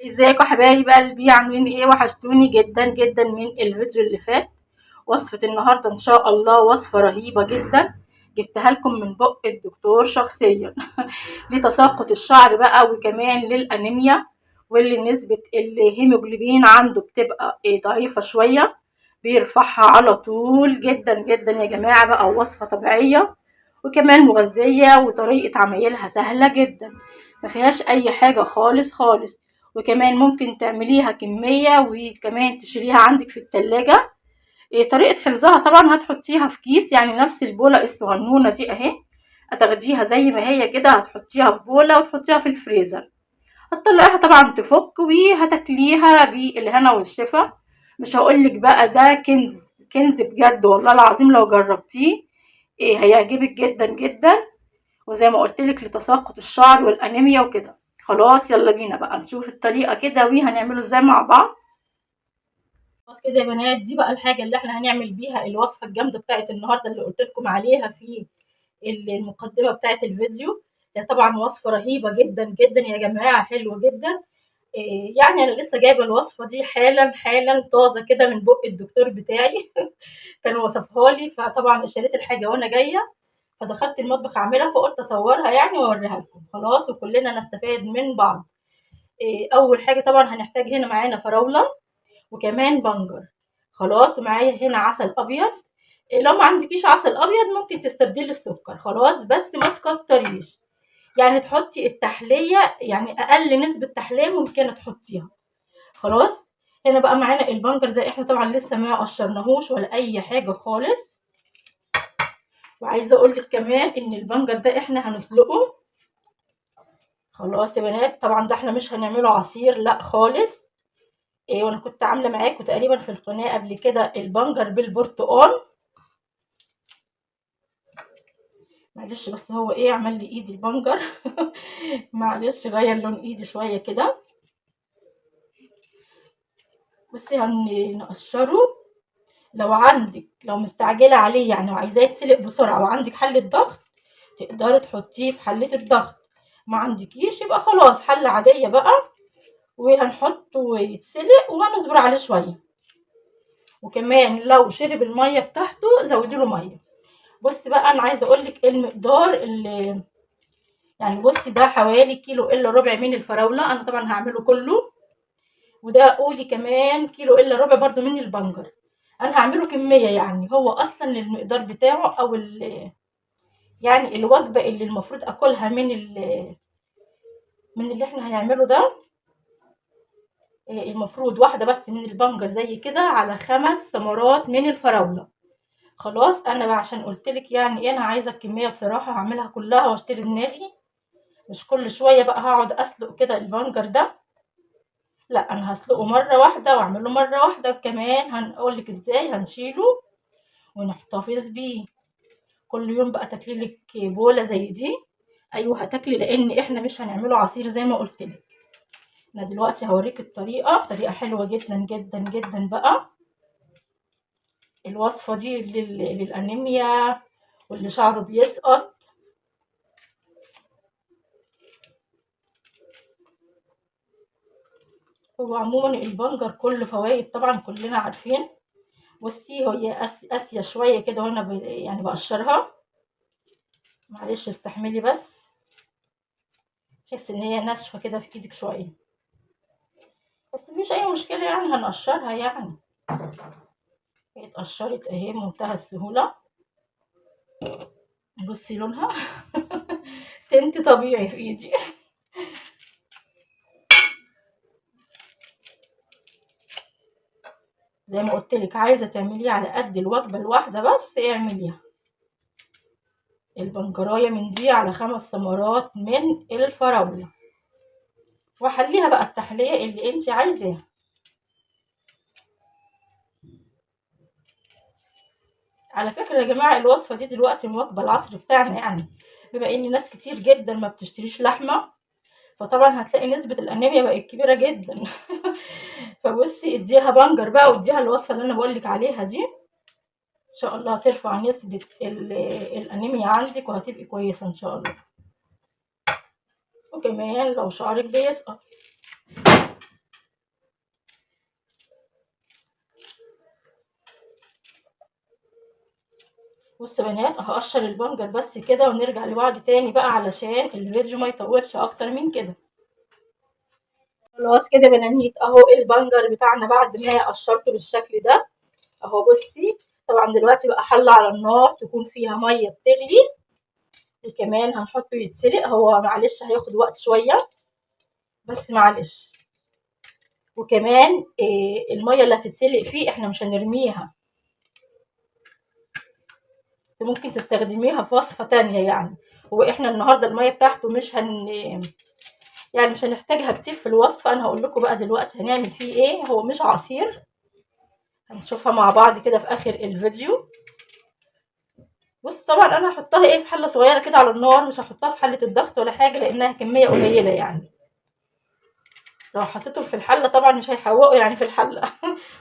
ازيكم حبايب قلبي؟ عاملين ايه؟ وحشتوني جدا جدا من الفيديو اللي فات. وصفة النهاردة ان شاء الله وصفة رهيبة جدا، جبتها لكم من بق الدكتور شخصيا لتساقط الشعر بقى، وكمان للانيميا، واللي نسبة الهيموجلوبين عنده بتبقى ضعيفة شوية، بيرفعها على طول جدا جدا يا جماعة. بقى وصفة طبيعية وكمان مغذية، وطريقة عمايلها سهلة جدا، ما فيهاش اي حاجة خالص خالص. وكمان ممكن تعمليها كمية وكمان تشيليها عندك في التلاجة. طريقة حفظها طبعا هتحطيها في كيس، يعني نفس البولة الصغنونة دي اهي، هتاخديها زي ما هي كده، هتحطيها في بولة وتحطيها في الفريزر، هتطلعيها طبعا تفك وهتاكليها بالهنا والشفا. مش هقولك بقى ده كنز كنز بجد والله العظيم، لو جربتيه هيعجبك جدا جدا. وزي ما قلتلك لتساقط الشعر والانيميا وكده. خلاص يلا بينا بقى نشوف الطريقة كده وهنعمله ازاي مع بعض. خلاص كده يا بنات، دي بقى الحاجة اللي احنا هنعمل بيها الوصفة الجامدة بتاعت النهاردة اللي قلت لكم عليها في المقدمة بتاعت الفيديو. هي طبعا وصفة رهيبة جدا جدا يا جماعة، حلوة جدا. يعني انا لسه جايبة الوصفة دي حالا حالا طازة كده من بق الدكتور بتاعي كان وصفها لي، فطبعا اشتريت الحاجة وانا جاية، فدخلت المطبخ اعملها، فقلت اصورها يعني واوريها لكم. خلاص وكلنا نستفاد من بعض. اول حاجة طبعا هنحتاج هنا معانا فراولة وكمان بنجر. خلاص ومعايا هنا عسل ابيض. لو ما عندكيش عسل ابيض ممكن تستبدلي السكر، خلاص بس ما تكتريش، يعني تحطي التحلية، يعني اقل نسبة تحلية ممكن تحطيها. خلاص هنا بقى معانا البنجر ده، احنا طبعا لسه ما قشرناهوش ولا اي حاجة خالص. وعايزة اقول لك كمان ان البنجر ده احنا هنسلقه. خلاص يا بنات، طبعا ده احنا مش هنعمله عصير لا خالص. وانا كنت عامله معاكم تقريبا في القناه قبل كده البنجر بالبرتقال. معلش بس هو عمل لي ايدي البنجر معلش غير لون ايدي شويه كده. بصي هنقشره. لو مستعجله عليه يعني وعايزاه يتسلق بسرعه وعندك حله ضغط تقدري تحطيه في حله الضغط، ما عندكيش يبقى خلاص حله عاديه بقى، وهنحطه يتسلق وهنصبر عليه شويه. وكمان لو شرب الميه بتاعته زودي له ميه. بصي بقى انا عايزه اقول لك المقدار اللي يعني بصي ده حوالي كيلو الا ربع من الفراوله، انا طبعا هعمله كله، وده قولي كمان كيلو الا ربع برده من البنجر. انا هعمله كميه، يعني هو اصلا المقدار بتاعه او يعني الوجبه اللي المفروض اكلها من اللي احنا هنعمله ده، المفروض واحده بس من البنجر زي كده على 5 ثمرات من الفراوله. خلاص انا بقى عشان قلتلك يعني ايه، انا عايزه الكميه بصراحه هعملها كلها واشتري دماغي، مش كل شويه بقى هقعد اسلق كده البنجر ده، لا انا هسلقه مره واحده واعمله مره واحده. كمان هنقولك ازاي هنشيله ونحتفظ بيه كل يوم بقى. تاكلي لك بوله زي دي، ايوه هتاكلي، لان احنا مش هنعمله عصير زي ما قلتلك. انا دلوقتي هوريك الطريقه، طريقه حلوه جدا جدا جدا بقى. الوصفه دي للانيميا واللي شعره بيسقط. هو عموما البنجر كله فوائد طبعا كلنا عارفين. بصي هي قاسيه شويه كده وانا يعني بقشرها، معلش استحملي بس، تحس ان هي ناشفه كده في ايدك شويه، بس مفيش اي مشكله يعني هنقشرها. يعني هي اتقشرت اهي بمنتهى السهوله. بصي لونها تنت طبيعي في ايدي. زي ما قلت لك عايزه تعمليه على قد الوجبه الواحده بس اعمليها. البنجرايه من دي على 5 ثمرات من الفراوله، وحليها بقى التحليه اللي انت عايزاها. على فكره يا جماعه الوصفه دي دلوقتي مواكبه العصر بتاعنا، يعني بما ان ناس كتير جدا ما بتشتريش لحمه، فطبعا هتلاقي نسبه الانيميا بقت كبيره جدا فبصي اديها بنجر بقى، واديها الوصفه اللي انا بقولك عليها دي، ان شاء الله هترفع نسبه الانيميا عندك وهتبقي كويسه ان شاء الله. وكمان لو شعرك بيسقط. بصوا يا بنات هقشر البنجر بس كده ونرجع لبعض تاني بقى علشان الفيديو ما يطولش اكتر من كده. خلاص كده بنانيت اهو البنجر بتاعنا بعد ما قشرته بالشكل ده اهو. بصي طبعا دلوقتي بقى حله على النار تكون فيها مية بتغلي، وكمان هنحطه يتسلق. هو معلش هياخد وقت شوية بس معلش. وكمان المية اللي هتتسلق فيه احنا مش هنرميها، ممكن تستخدميها في وصفه تانية يعني. هو احنا النهارده المية بتاعته مش يعني مش هنحتاجها كتير في الوصفة. انا هقول لكم بقى دلوقتي هنعمل فيه ايه. هو مش عصير، هنشوفها مع بعض كده في اخر الفيديو. بص طبعا انا هحطها ايه في حله صغيرة كده على النار، مش هحطها في حله الضغط ولا حاجة لانها كمية قليله يعني. لو حطيتهم في الحلة طبعا مش هيحوقوا يعني في الحلة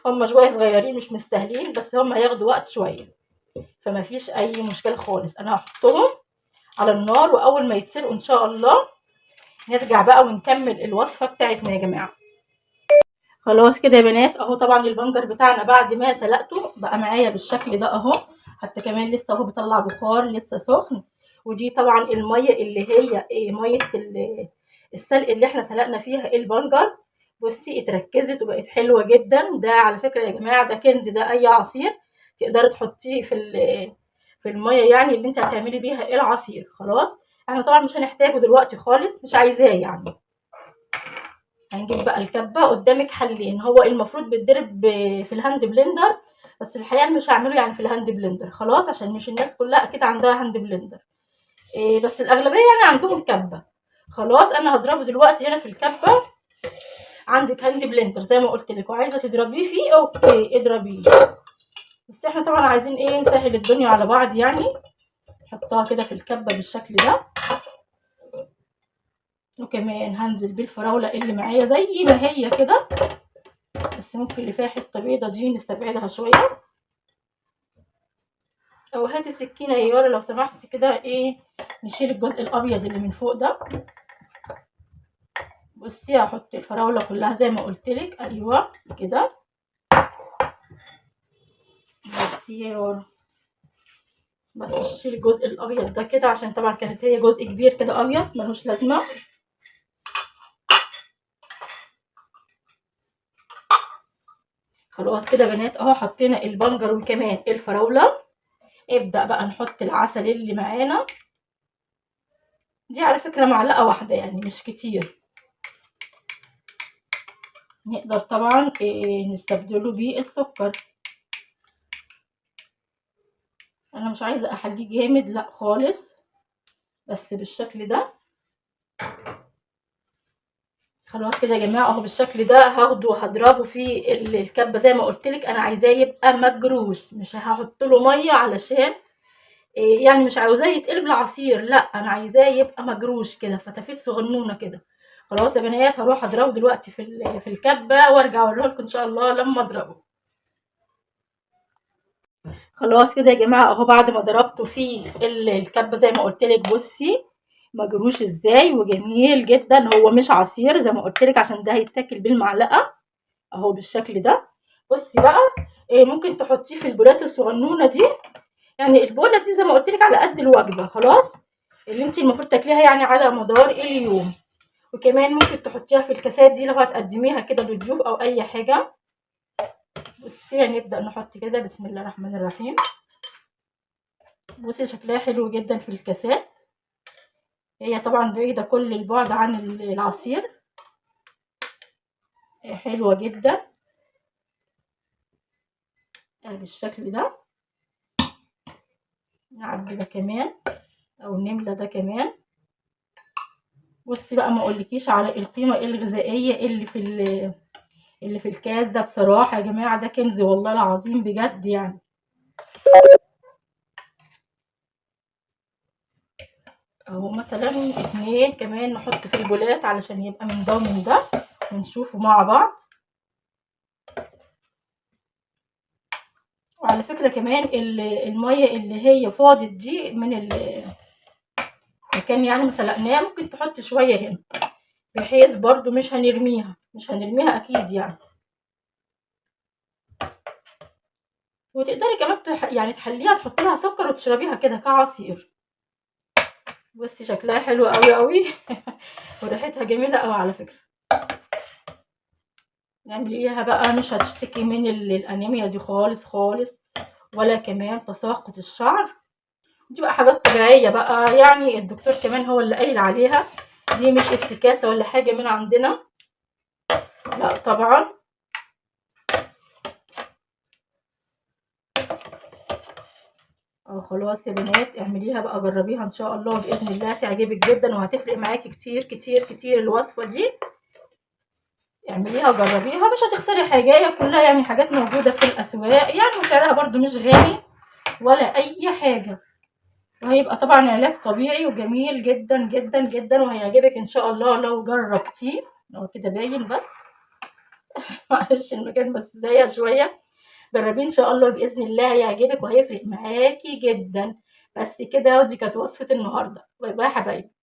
هم شوية صغيرين مش مستاهلين، بس هم هياخدوا وقت شوية، فما فيش اي مشكلة خالص. انا هحطهم على النار واول ما يتسلقوا ان شاء الله نرجع بقى ونكمل الوصفة بتاعتنا يا جماعة. خلاص كده يا بنات اهو طبعا البنجر بتاعنا بعد ما سلقته بقى معايا بالشكل ده اهو، حتى كمان لسه اهو بيطلع بخار لسه سخن. ودي طبعا المية اللي هي مية السلق اللي احنا سلقنا فيها البنجر. بصي اتركزت وبقت حلوة جدا. ده على فكرة يا جماعة ده كنز، ده اي عصير تقدري تحطيه في المية يعني اللي انت هتعملي بيها العصير. خلاص احنا طبعا مش هنحتاجه دلوقتي خالص، مش عايزاه يعني. هنجيب بقى الكبه. قدامك حلين، هو المفروض بيتضرب في ال hand blender، بس الحقيقة مش هعمله يعني في ال hand blender خلاص، عشان مش الناس كلها اكيد عندها hand blender، إيه بس الاغلبية يعني عندهم كبه. خلاص انا هضربه دلوقتي هنا في الكبه. عندك hand blender زي ما قلت لك وعايزه تضربيه فيه okay اضربيه، بس احنا طبعا عايزين ايه نسهل الدنيا على بعض يعني. نحطها كده في الكبه بالشكل ده. وكمان هنزل بالفراوله اللي معايا زي ما هي كده، بس ممكن اللي فيها حتة بيضة دي نستبعدها شوية. او هاتي السكينة يا يارا لو سمحتي كده، ايه نشيل الجزء الابيض اللي من فوق ده. بصي هحط الفراوله كلها زي ما قلت لك، ايوه كده. بصي يا يارا بس شيل الجزء الابيض ده كده، عشان طبعا كانت هي جزء كبير كده ابيض ملوش لازمه. خلاص كده بنات اهو حطينا البنجر وكمان الفراوله. ابدأ بقى نحط العسل اللي معانا. دي على فكرة معلقه واحدة يعني مش كتير، نقدر طبعا نستبدله بالسكر. انا مش عايزه احليه جامد لا خالص، بس بالشكل ده. خلاص كده يا جماعة اهو بالشكل ده هاخده وهضربه في الكبه زي ما قلت لك. انا عايزاه يبقى مجروش، مش هحط له مية علشان يعني مش عاوزاه يتقلب لعصير، لا انا عايزاه يبقى مجروش كده فتافيت صغنونه كده. خلاص يا بنات هروح اضربه دلوقتي في الكبه وارجع اوريه لكم ان شاء الله لما اضربه. خلاص كده يا جماعة اهو بعد ما ضربته في الكبه زي ما قلت لك، بصي مجروش ازاي وجميل جدا. هو مش عصير زي ما قلت لك عشان ده هيتاكل بالمعلقه اهو بالشكل ده. بصي بقى ممكن تحطيه في البولات الصغنونه دي، يعني البوله دي زي ما قلت لك على قد الوجبة خلاص اللي انت المفروض تاكليها يعني على مدار اليوم. وكمان ممكن تحطيها في الكاسات دي لو هتقدميها كده للضيوف او اي حاجة. بصي هنبدا نحط كده بسم الله الرحمن الرحيم. بصي شكلها حلو جدا في الكاسات، هي طبعا بعيدة كل البعد عن العصير، حلوة جدا بالشكل ده. نعبي ده كمان او نملى ده كمان. بصي بقى ما اقولكيش على القيمة الغذائية اللي في الكاس ده، بصراحة يا جماعة ده كنز والله العظيم بجد يعني. اهو مثلا 2 كمان نحط في البولات علشان يبقى من ده ومن ده ونشوفه مع بعض. وعلى فكرة كمان المية اللي هي فاضت دي من المكان يعني ما سلقناه ممكن تحط شوية هنا، بحيث برضو مش هنرميها، مش هنرميها اكيد يعني. وتقدري كمان يعني تحليها، تحطي لها سكر وتشربيها كده كعصير. بصي شكلها حلو قوي قوي وريحتها جميلة قوي على فكرة. نعمليها بقى مش هتشتكي من الانيميا دي خالص خالص، ولا كمان تساقط الشعر. دي بقى حاجات طبيعية بقى، يعني الدكتور كمان هو اللي قايل عليها، دي مش افتكاسه ولا حاجة من عندنا، لا طبعا. خلاص يا بنات اعمليها بقى، جربيها ان شاء الله باذن الله تعجبك جدا، وهتفرق معاكي كتير كتير كتير الوصفة دي. اعمليها وجربيها مش هتخسري حاجة، هي كلها يعني حاجات موجودة في الاسواق يعني، وسعرها برده مش غالي ولا اي حاجة، وهيبقى طبعا علاج طبيعي وجميل جدا جدا جدا، وهيعجبك ان شاء الله لو جربتيه. هو كده باين بس معلش المكان بس ضيق شوية. جربيه ان شاء الله باذن الله هيعجبك وهيفرق معاكي جدا. بس كده، ودي كانت وصفه النهارده. bye bye يا حبايبي.